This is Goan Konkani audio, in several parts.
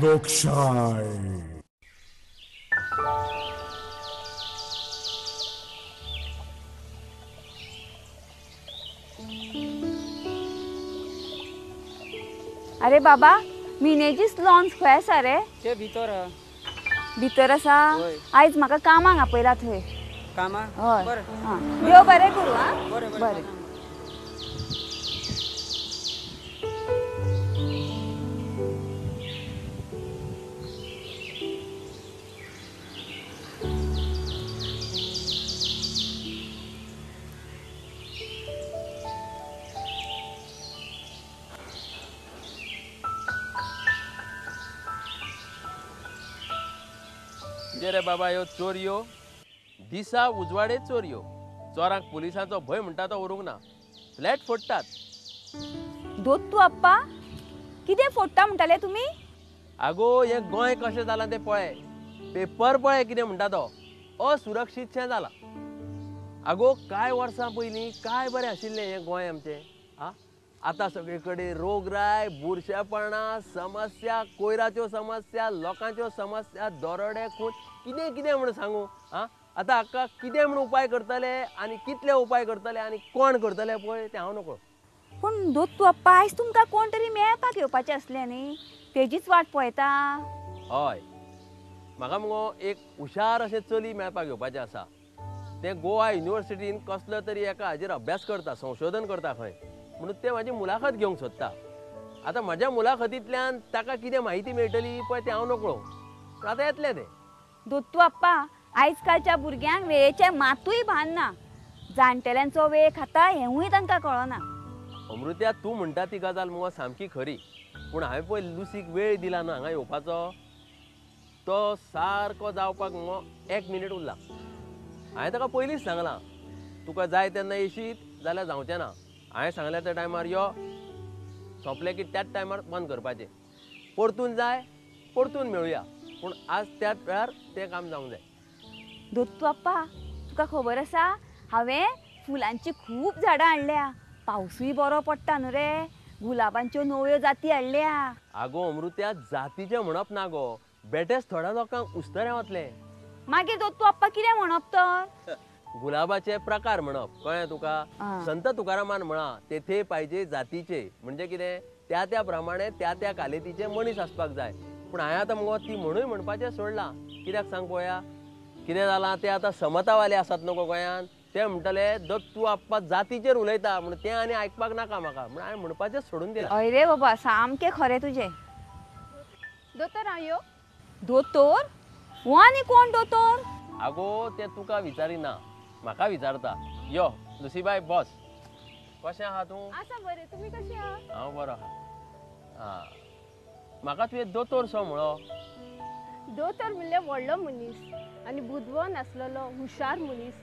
लोकशाय. अरे बाबा, मिनेजीस लॉन्स खंय आसा रे? ते भितर. भितर आसा? आयज म्हाका कामाक आपयला थंय. कामाक? हय. देव बरें करूं. आं, बरें. रे बाबा, ह्यो चोरयो दिसा उजवाडे चोरयो. चोरांक पुलिसांचो भंय म्हणटा तो उरूंक ना. फ्लॅट फोडटात. दोत्तू आप्पा, कितें फोडटा म्हणटाले तुमी? आगो, हें गोंय कशें जालां तें पळय. पेपर पळय कितें म्हणटा तो. असुरक्षीतशें जालां. आगो, कांय वर्सां पयलीं काय बरें आशिल्लें हें गोंय आमचें. आं, आतां सगळे कडेन रोगराय, बुरशेपणां, समस्या, कोयराच्यो समस्या, लोकांच्यो समस्या, दरोडे, खून, कितें कितें म्हूण सांगू. आं, आतां हाका कितें म्हूण उपाय करतले आनी कितले उपाय करतले आनी कोण करतले पळय तें हांव नकळो. पूण दोत्तू आप्पा, आयज तुमकां कोण तरी मेळपाक येवपाचें आसलें न्ही, तेजीच वाट पळयता. हय, म्हाका मुगो एक हुशार अशें चली मेळपाक येवपाचें आसा. तें गोवा युनिवर्सिटीन कसलो तरी एका हाजेर अभ्यास करता, संशोधन करता खंय, म्हणून तें म्हाजी मुलाखत घेवंक सोदता. आतां म्हज्या मुलाखतींतल्यान ताका कितें म्हायती मेळटली पळय तें हांव नकळो. पूण आतां येतलें तें. दोत्तू आप्पा, आयजकालच्या भुरग्यांक वेळेचें मातूय भान ना. जाणटेल्यांचो वेळ खाता हेंवूय तांकां कळना. अमृत्या, तूं म्हणटा ती गजाल मुगो सामकी खरी. पूण हांवें पळय लुसीक वेळ दिला न्हू हांगा येवपाचो, तो सारको जावपाक मुगो 1 मिनीट उरला. हांवें ताका पयलींच सांगलां, तुका जाय तेन्ना येशीत जाल्यार जावचें ना. हांवें सांगलें त्या टायमार यो, सोंपलें की त्याच टायमार बंद करपाचें. परतून जाय परतून मेळुया, पूण आज त्याच वेळार तें काम जावंक जाय. दोत्तू आप्पा, तुका खबर आसा, हांवें फुलांची खूब झाडां हाडल्या. पावसूय बरो पडटा न्हू रे, गुलाबांच्यो नव्यो जाती हाडल्या. आगो अमृत्या, जातीचें म्हणप ना गो, बेटेच थोड्या लोकांक उस्तरें वतलें. मागीर दोत्तू आप्पा कितें म्हणप तर? गुलाबाचे प्रकार म्हणप, कळ्ळें तुका? संत तुकारामान म्हळां, तेथे पाहिजे जातीचे. म्हणजे कितें, त्या त्या प्रमाणे त्या त्या कालेतीचे मनीस आसपाक जाय. पूण हांवें आतां मुगो ती म्हणूय म्हणपाचें सोडलां. कित्याक सांग पळोवया, कितें जालां तें आतां समतावाले आसात न्हू गो गोंयांत, ते म्हणटले दत्तू आप्पा जातीचेर उलयता म्हूण, तें आनी आयकपाक नाका म्हाका, म्हूण हांवें म्हणपाचें सोडून दिलां. हय रे बाबा, सामकें खरें तुजें. दोतोर हांव यो. दोतोर? हो आनी कोण दोतोर? आगो, तें तुका विचारिना, म्हाका विचारता. यो लुसीबाय, बस. कशें आहा तूं? आसा बरें, तुमी कशें आहा? हांव बरो आहा. आं, म्हाका तुवें दोतोर सो म्हणलो. दोतोर म्हणल्यार व्हडलो मनीस आनी बुदवंत आसलेलो हुशार मनीस.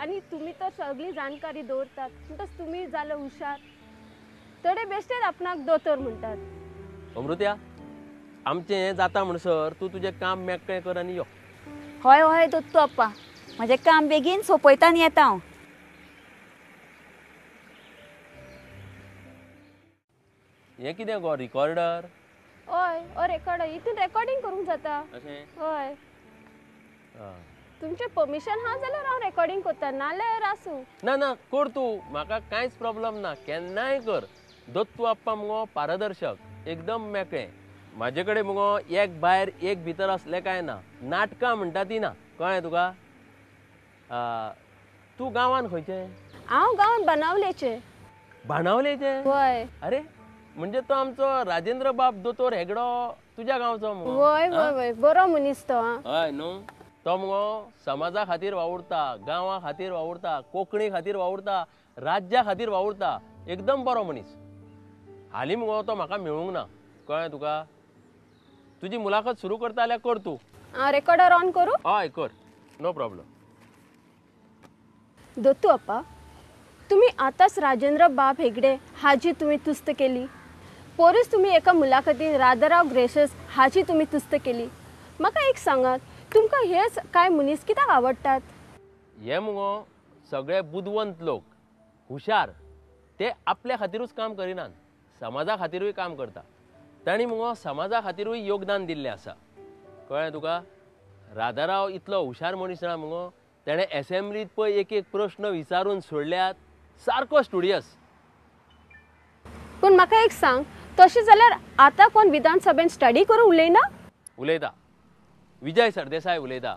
आनी तुमी तर सगळी जाणकारी दवरतात, म्हणटच तुमी जाले हुशार. थोडे बेश्टेच आपणाक दोतोर म्हणटात. अमृत्या, आमचें हें जाता म्हणसर तूं तुजें काम मेकळें कर आनी यो. हय हय दोत्तू आप्पा, म्हजें काम बेगीन सोंपयता आनी येता हांव. हें कितें गो रिकॉर्डर? हय, हो रेकॉर्डर. हितून रेकॉर्डिंग करूंक जाता. अशें? हय. तुमचें परमिशन आहा जाल्यार हांव रेकॉर्डिंग करता, नाल्यार आसूं. ना ना, कर तूं, म्हाका कांयच प्रॉब्लम ना, केन्नाय कर. दत्तू आप्पा मुगो पारदर्शक, एकदम मेकळें. म्हाजे कडेन मुगो एक भायर एक भितर असलें कांय ना. नाटकां म्हणटा ती ना, कळ्ळें तुका? तूं गांवान खंयचें? हांव गांवान बाणावलेचें. बाणावलेचें? हय. अरे, म्हणजे तो आमचो राजेंद्र बाब दोतोर हेगडो तुज्या गांवचो मुगो? हय हय हय, बरो मनीस तो. हय न्हू, तो मुगो समाजा खातीर वावुरता, गांवा खातीर वावुरता, कोंकणी खातीर वावुरता, राज्या खातीर वावुरता. एकदम बरो मनीस. हालीं मुगो तो म्हाका मेळूंक ना, कळ्ळें तुका? तुजी मुलाखत सुरू करता जाल्यार कर तूं. हांव रेकॉर्डर ऑन करूं? हय कर, नो प्रॉब्लम. दत्तू आप्पा, तुमी आतांच राजेंद्र बाब हेगडे हाजी तुमी तुस्त केली. पोरूच तुमी एका मुलाखतीन राधाराव ग्रेशस हाजी तुमी तुस्त केली. म्हाका एक सांगात, तुमकां हे कांय मनीस कित्याक आवडटात? हे मुगो सगळे बुदवंत लोक, हुशार. ते आपल्या खातीरूच काम करिनात, समाजा खातीरूय काम करता. तांणी मुगो समाजा खातीरूय योगदान दिल्लें आसा. कळ्ळें तुका? राधाराव इतलो हुशार मनीस ना मुगो, तेणें एसेंब्लीत पळय एक एक प्रश्न विचारून सोडल्यात, सारको स्टुडियस. पूण म्हाका एक सांग, तशें जाल्यार आतां कोण विधानसभेन स्टडी करून उलयना? उलयता. विजय सरदेसाय उलयता,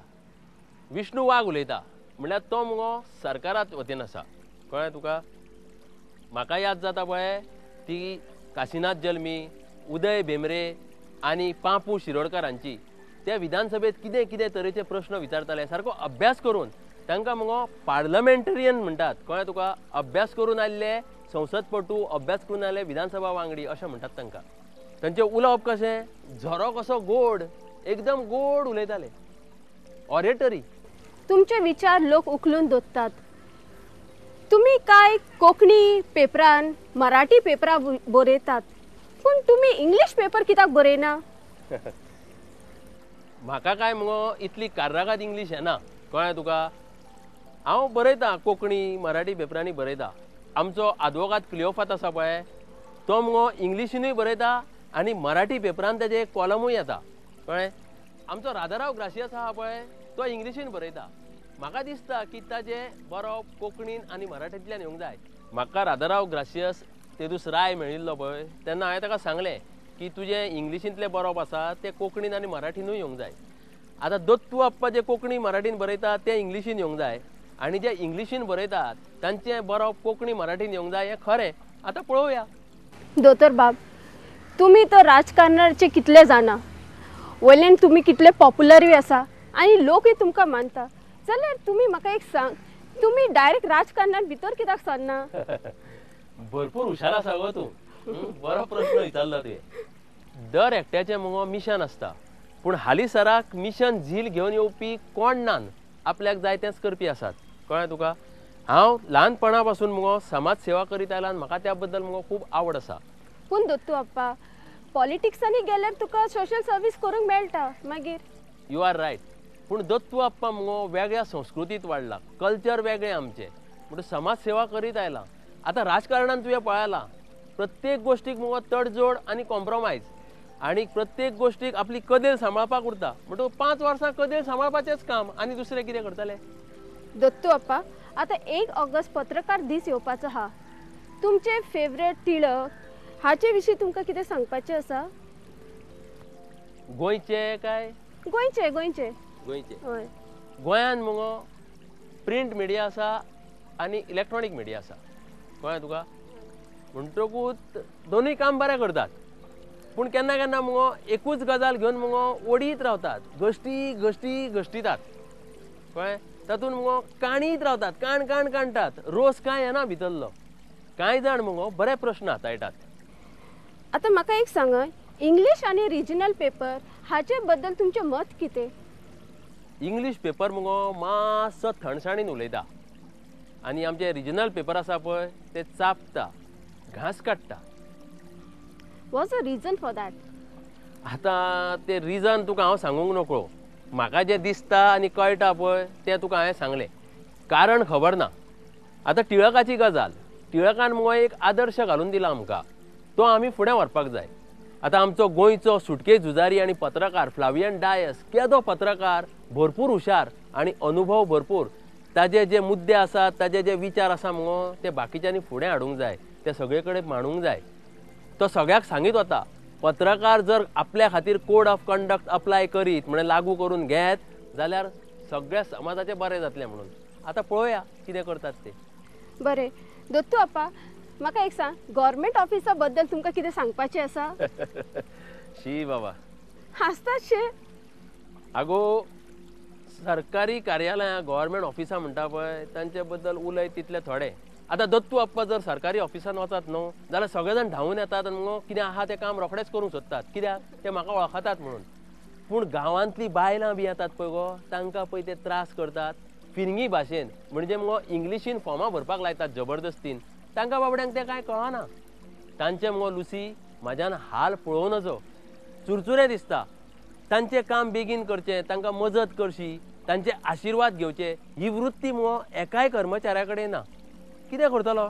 विष्णू वाघ उलयता, म्हणल्यार तो मुगो सरकारात वतीन आसा. कळ्ळें तुका? म्हाका याद जाता पळय ती काशीनाथ जल्मी, उदय भेंब्रे आनी पांपू शिरोडकर हांची. त्या विधानसभेत कितें कितें तरेचे प्रश्न विचारताले, सारको अभ्यास करून. तांकां मुगो पार्लमेंटरियन म्हणटात. कळ्ळें तुका? अभ्यास करून आयिल्ले संसदपटू, अभ्यास करून आयिल्ले विधानसभा वांगडी अशें म्हणटात तांकां. तांचें उलोवप कशें, झरो कसो गोड, एकदम गोड उलयताले, ऑरेटरी. तुमचे विचार लोक उखलून दवरतात. तुमी कांय कोंकणी पेपरान, मराठी पेपरां बरयतात, पूण तुमी इंग्लीश पेपर कित्याक बरयना? म्हाका काय मुगो इतली कार्रागात इंग्लीश येना. कळ्ळें तुका? हांव बरयतां कोंकणी मराठी पेपरांनी बरयता. आमचो आदवोगाद क्लियोफात आसा पळय, तो मुगो इंग्लिशीनूय बरयता आनी मराठी पेपरान तेजे एक कॉलमूय येता. कळ्ळें? आमचो राधाराव ग्रासियस आसा पळय, तो इंग्लिशीन बरयता. म्हाका दिसता की ताजें बरोवप कोंकणीन आनी मराठींतल्यान येवंक जाय. म्हाका राधाराव ग्रासियस तेदूस राय मेळिल्लो पळय, तेन्ना हांवें ताका सांगलें की तुजें इंग्लिशींतलें बरोवप आसा तें कोंकणीन आनी मराठीनूय येवंक जाय. आतां दत्तू आप्पा जे कोंकणी मराठीन बरयता तें इंग्लिशीन येवंक जाय, आनी जे इंग्लिशीन बरयतात तांचें बरोवप कोंकणी मराठीन येवंक जाय, हें खरें. आतां पळोवया. दोतोर बाब, तुमी तर राजकारणाचे कितले जाणा, वयल्यान तुमी कितले पॉप्युलरूय आसा आनी लोकूय तुमकां मानता, जाल्यार तुमी म्हाका एक सांग, तुमी डायरेक्ट राजकारणात भितर कित्याक सरना? भरपूर हुशार आसा गो तूं. बरो प्रश्न विचारलो तुवें. दर एकट्याचें मुगो मिशन आसता, पूण हालींसराक मिशन झील घेवन येवपी कोण नान, आपल्याक जाय तेंच करपी आसात. कळ्ळें तुका? हांव ल्हानपणा पासून मुगो समाज सेवा करीत आयला आनी म्हाका त्या बद्दल मुगो खूब आवड आसा. पूण दत्तू आप्पा, पॉलिटिक्सांनी गेल्यार तुका सोशल सर्वीस करूंक मेळटा मागीर. You are right. पूण दत्तू आप्पा मुगो वेगळ्या संस्कृतींत वाडला, कल्चर वेगळें आमचें, म्हणून समाज सेवा करीत आयला. आतां राजकारणान तुवें पळयलां, प्रत्येक गोश्टीक मुगो तडजोड आनी कॉम्प्रोमायज, आनी प्रत्येक गोश्टीक आपली कदेल सांबाळपाक उरता. म्हणटकूच 5 वर्सां कदेल सांबाळपाचेंच काम, आनी दुसरें कितें करतले? दत्तू आप्पा, आतां 1 ऑगस्ट पत्रकार दीस येवपाचो आहा. तुमचे फेवरेट टिळक हाचे विशीं तुमकां कितें सांगपाचें आसा? गोंयचे काय? गोंयचे. गोंयचे गोंयचे. हय. गोंयान मुगो प्रिंट मिडिया आसा आनी इलेक्ट्रॉनीक मिडिया आसा. कळ्ळें तुका? म्हणटकूच दोनूय काम बरें करतात, पूण केन्ना केन्ना मुगो एकूच गजाल घेवन मुगो ओडीत रावतात, घश्टी घश्टी घश्टितात. कळ्ळें? तातूंत मुगो काणीत रावतात, काण काण काणटात, रोस कांय येना भितरलो. कांय जाण मुगो बरे प्रश्न हाताळटात. आतां म्हाका एक सांगात, इंग्लीश आनी रिजनल पेपर हाचे बद्दल तुमचें मत कितें? इंग्लीश पेपर मुगो मातसो थंडसाणीन उलयता, आनी आमचे रिजनल पेपर आसा पळय ते चापता, घांस काडटा. What's the reason for that? आतां तें रिजन तुका हांव सांगूंक नकळो. म्हाका जें दिसता आनी कळटा पळय तें तुका हांवें सांगलें, कारण खबर ना. आतां टिळकाची गजाल, टिळकान मुगो एक आदर्श घालून दिला आमकां, तो आमी फुडें व्हरपाक जाय. आतां आमचो गोंयचो सुटके झुजारी आनी पत्रकार फ्लावियन डायस, केदो पत्रकार, भरपूर हुशार आनी अनुभव भरपूर. ताजे जे मुद्दे आसात, ताजे जे विचार आसा मुगो ते बाकीच्यांनी फुडें हाडूंक जाय, ते सगळे कडेन मांडूंक जाय. तो सगळ्याक सांगीत वता, पत्रकार जर आपल्या खातीर कोड ऑफ कंडक्ट अप्लाय करीत, म्हणजे लागू करून घेत जाल्यार सगळ्या समाजाचें बरें जातलें म्हणून. आतां पळोवया कितें करतात ते. बरें दत्तू आप्पा, म्हाका एक सांग, गव्हर्मेंट ऑफिसा बद्दल तुमकां कितें सांगपाचें आसा? शी बाबा, हांसतात शे? आगो, सरकारी कार्यालयां, गव्हर्मेंट ऑफिसां म्हणटा पळय, तांचे बद्दल उलय तितले थोडे. आतां दत्तू आप्पा जर सरकारी ऑफिसान वचात न्हू जाल्यार सगळे जाण धांवून येतात आनी मुगो कितें आहा तें काम रोखडेंच करूंक सोदतात, कित्याक ते म्हाका वळखतात म्हणून. पूण गांवांतलीं बायलां बी येतात पळय गो, तांकां पळय ते त्रास करतात फिरंगी भाशेन, म्हणजे मुगो इंग्लिशीन फॉर्मां भरपाक लायतात जबरदस्तीन. तांकां बाबड्यांक तें कांय कळना. तांचें मुगो लुसी म्हाज्यान हाल पळोवं नजो, चुरचुरें दिसता. तांचें काम बेगीन करचें, तांकां मजत करची, तांचे आशिर्वाद घेवचे, ही वृत्ती मुगो एकाय कर्मचाऱ्या कडेन ना. कितें करतलो?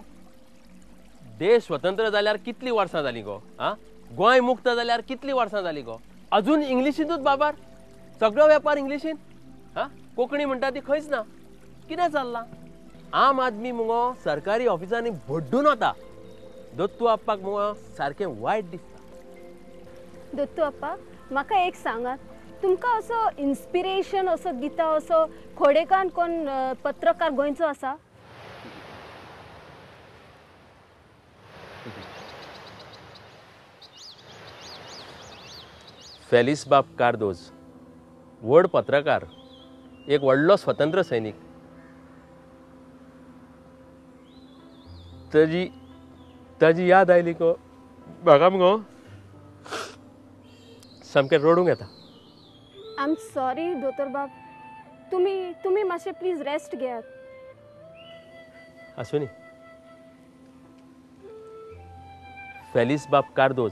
देश स्वतंत्र जाल्यार कितलीं वर्सां जालीं गो? आं, गोंय मुक्त जाल्यार कितलीं वर्सां जालीं गो, अजून इंग्लिशींतूच बाबार, सगळो वेपार इंग्लिशीन. हा, कोंकणी म्हणटा ती खंयच ना. कितें चल्लां? आम आदमी मुगो सरकारी ऑफिसांनी भड्डून वता. दत्तू आप्पाक मुगो सारकें वायट दिसता. दत्तू आप्पा, म्हाका एक सांगात, तुमकां असो इन्स्पिरेशन असो दिता असो खोडेकान कोण पत्रकार गोंयचो आसा? फेलिस बाब कार्दोज, व्हड पत्रकार, एक व्हडलो स्वतंत्र सैनीक. ताजी ताजी याद आयली गो म्हाका मुगो सामकें रडूंक येता. I am sorry दोतोर बाब, तुमी तुमी मातशें प्लीज रेस्ट घेयात. आसूं न्ही. फेलिस बाब कार्दोज,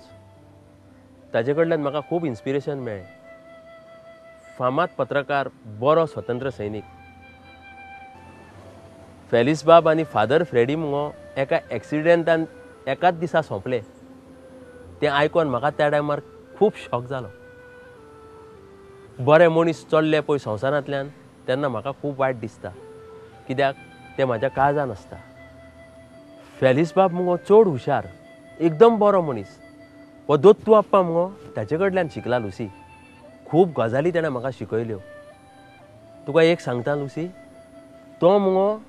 ताजे कडल्यान म्हाका खूब इन्स्पिरेशन मेळ्ळें. फामाद पत्रकार, बरो स्वतंत्र सैनीक. फेलिस बाब आनी फादर फ्रेडी मुगो एका एक्सिडेंटान एकाच दिसा सोंपले. तें आयकोन म्हाका त्या टायमार खूब शॉक जालो. बरे मनीस चल्ले पळय संवसारांतल्यान, तेन्ना म्हाका खूब वायट दिसता, कित्याक तें म्हाज्या काळजान आसता. फेलिस बाब मुगो चड हुशार, एकदम बरो मनीस. हो दत्तू आप्पा मुगो ताचे कडल्यान शिकला लुसी. खूब गजाली ताणें म्हाका शिकयल्यो. तुका एक सांगता लुसी, तो मुगो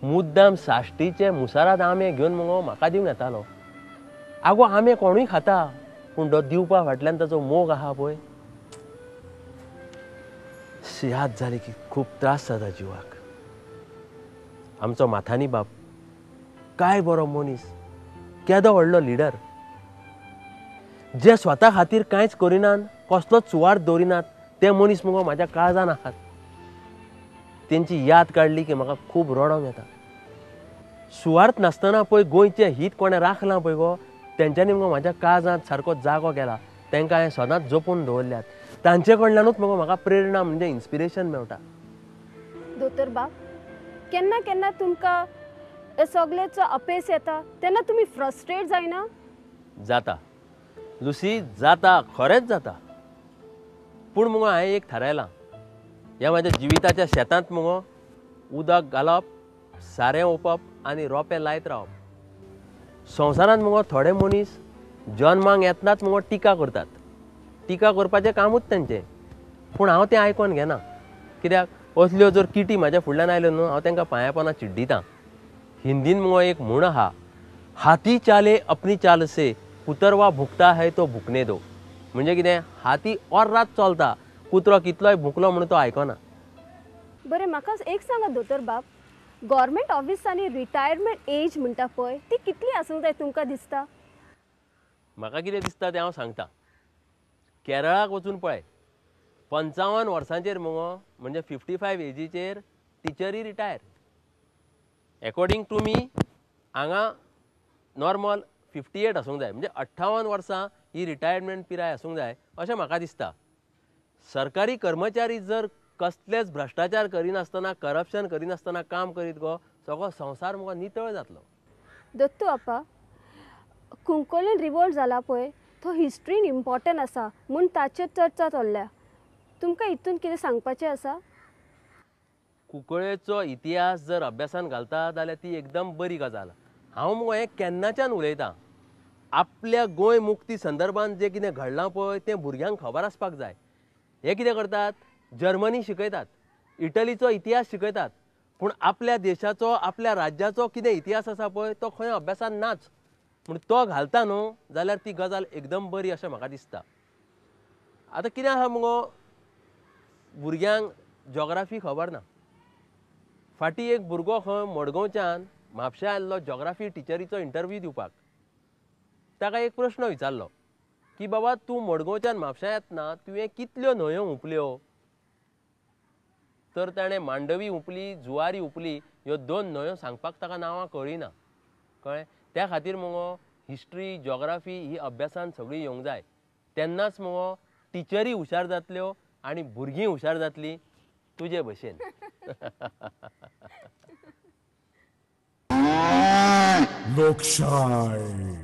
मुद्दाम साश्टीचे मुसारात आंबे घेवन मुगो म्हाका दिवंक येतालो. आगो आंबे कोणूय खाता, पूण तो दिवपा फाटल्यान ताचो मोग आहा पळय, याद जाली की खूब त्रास जाता जिवाक. आमचो माथानी बाब काय बरो मनीस, केदो व्हडलो लिडर. जे स्वता खातीर कांयच करिनात, कसलोच सुवार्थ दवरिनात, ते मनीस मुगो म्हाज्या काळजान आहात. तेंची याद काडली की म्हाका खूब रडोंक येता. सुवार्थ नासतना पळय गोंयचें हीत कोणें राखलां पळय गो, तेंच्यांनी मुगो म्हाज्या काळजांत सारको जागो केला. तांकां हांवें सदांच जपून दवरल्यात. तांचे कडल्यानूच मुगो म्हाका प्रेरणा म्हणजे इन्स्पिरेशन मेळटा. दोतोर बाब, केन्ना केन्ना तुमकां सगळ्याचो अपेस येता तेन्ना तुमी फ्रस्ट्रेट जायना? जाता लुसी, जाता, खरेंच जाता. पूण मुगो हांवें एक थारायलां, ह्या म्हाज्या जिविताच्या शेतांत मुगो उदक घालप, सारें ओंपप आनी रोंपे लायत रावप. संवसारांत मुगो थोडे मनीस जन्माक येतनाच मुगो टिका करतात. टिका करपाचें कामूच तेंचें, पूण हांव तें आयकोन घेना. कित्याक असल्यो जर किटी म्हाज्या फुडल्यान आयल्यो न्हू, हांव तांकां पांया पोंदा चिड्डितां. हिंदीन मुगो एक म्हूण आहा, हाती चाले अपनी चाल से कुतरवा भुकता है तो भुकने दो. म्हणजे कितें, हाती और रात चलता, कुत्रो कितलोय भुकलो म्हणून तो आयकना. बरें, म्हाका एक सांगा दोतोर बाब, गव्हर्मेंट ऑफिसांनी रिटायरमेंट एज म्हणटा पळय, ती कितली आसूंक जाय तुमकां दिसता? म्हाका कितें दिसता तें हांव सांगता. केरळाक वचून पळय, 55 वर्सांचेर मुगो म्हणजे 55 एजीचेर टिचरी रिटायर. एकोर्डिंग टू मी हांगा नॉर्मल 58 आसूंक जाय, म्हणजे 58 वर्सां ही रिटायरमेंट पिराय आसूंक जाय अशें म्हाका दिसता. सरकारी कर्मचारी जर कसलेच भ्रश्टाचार करिनासतना, करप्शन करिनासतना काम करीत गो, सगळो संवसार मुगो नितळ जातलो. दत्तू आपा, कुंकोलीन रिवोल्ट जाला पळय, तो हिस्ट्रीन इम्पॉर्टंट आसा म्हूण ताचेर चर्चा चल्ल्या. तुमकां हितून कितें सांगपाचें आसा? कुंकळेचो इतिहास जर अभ्यासान घालता जाल्यार ती एकदम बरी गजाल. हांव मुगो हें केन्नाच्यान उलयतां, आपल्या गोंय मुक्ती संदर्भान जें कितें घडलां पळय तें भुरग्यांक खबर आसपाक जाय. हे कितें करतात, जर्मनी शिकयतात, इटलीचो इतिहास शिकयतात, पूण आपल्या देशाचो, आपल्या राज्याचो कितें इतिहास आसा पळय तो खंय अभ्यासान नाच. पूण तो घालता न्हू जाल्यार ती गजाल एकदम बरी अशें म्हाका दिसता. आतां कितें आसा मुगो, भुरग्यांक जॉग्राफी खबर ना. फाटीं एक भुरगो खंय मडगांवच्यान म्हापशा आयल्लो जॉग्राफी टिचरीचो इंटरव्यू दिवपाक. ताका एक प्रश्न विचारलो की बाबा तूं मडगांवच्यान म्हापशा येतना तुवें कितल्यो न्हंयो हुंपल्यो? तर ताणें मांडवी हुंपली, जुवारी हुंपली, ह्यो 2 न्हंयो सांगपाक ताका नांवां कळ्ळीं ना. कळ्ळें? त्या खातीर मुगो हिस्ट्री, जॉग्राफी ही अभ्यासान सगळी येवंक जाय. तेन्नाच मुगो टिचरी हुशार जातल्यो आनी भुरगीं हुशार जातलीं तुजे भशेन. लोकशाय.